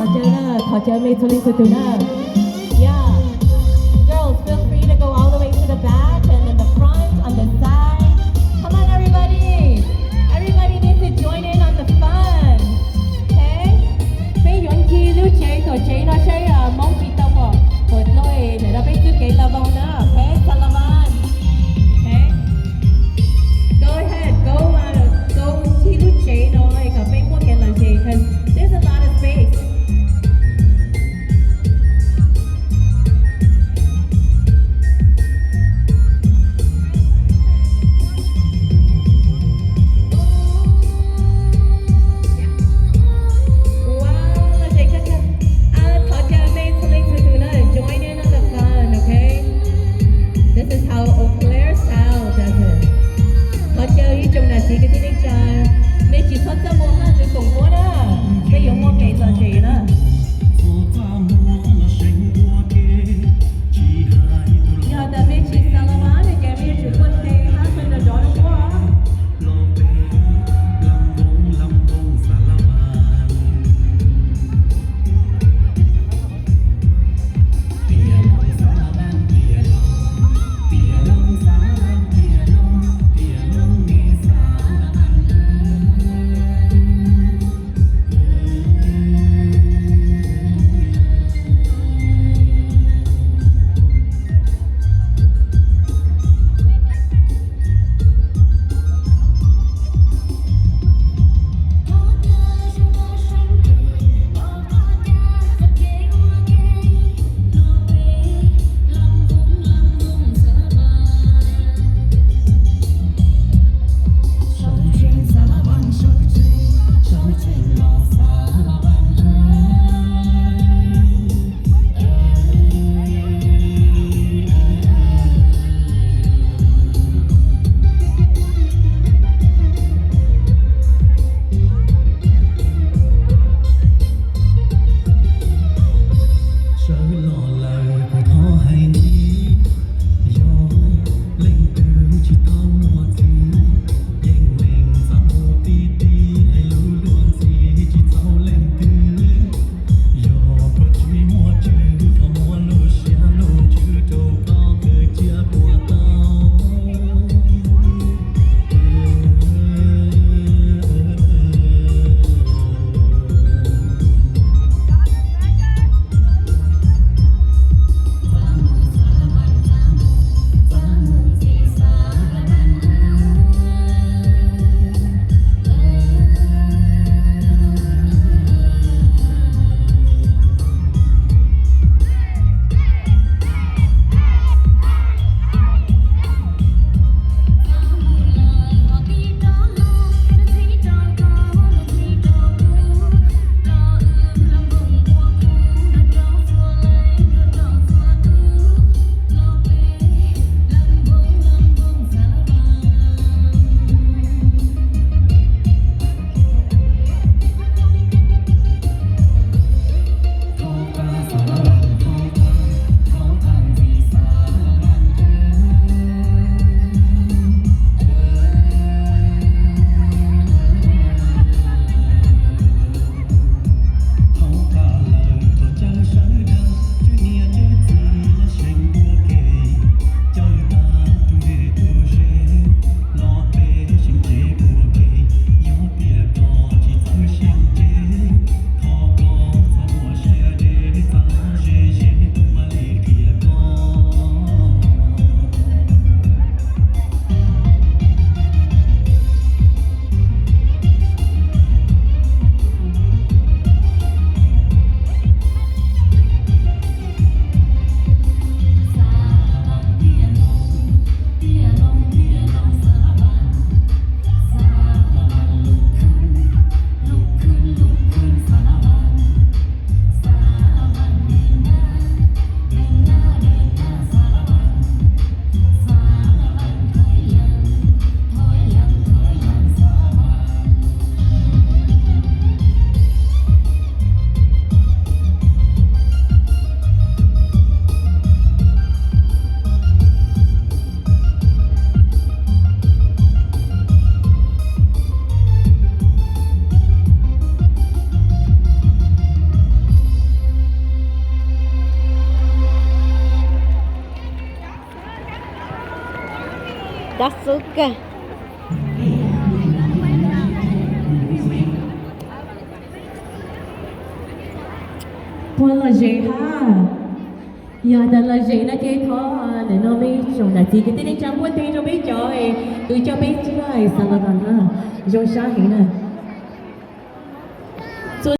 Thov caw na, thov caw mej txhua leej txhua tug na. Yeah. Girls, feel free to go all the way to the back and in the front, on the side. Come on, everybody. Everybody needs to join in on the fun. Okay? Peb yuav ncig lub tsev tom tsev no saib Hmoob tsis tau pom puas dloj, ntawm no peb txuj kev tau vau na. Okay, Salavan. Okay. Go ahead, go, uh, go ncig lub tsev no es kom peb muaj kev lom zem, 'cause there's a lot of space. Tab xub kawg. Puag lom zem hab. Yog tas lom zem no ces thov ntawm no peb tsoom nam txiv kwv tij neej tsa npuaj teg rau peb cov tus coj peb txuj xa los na. Zoo sab heev na.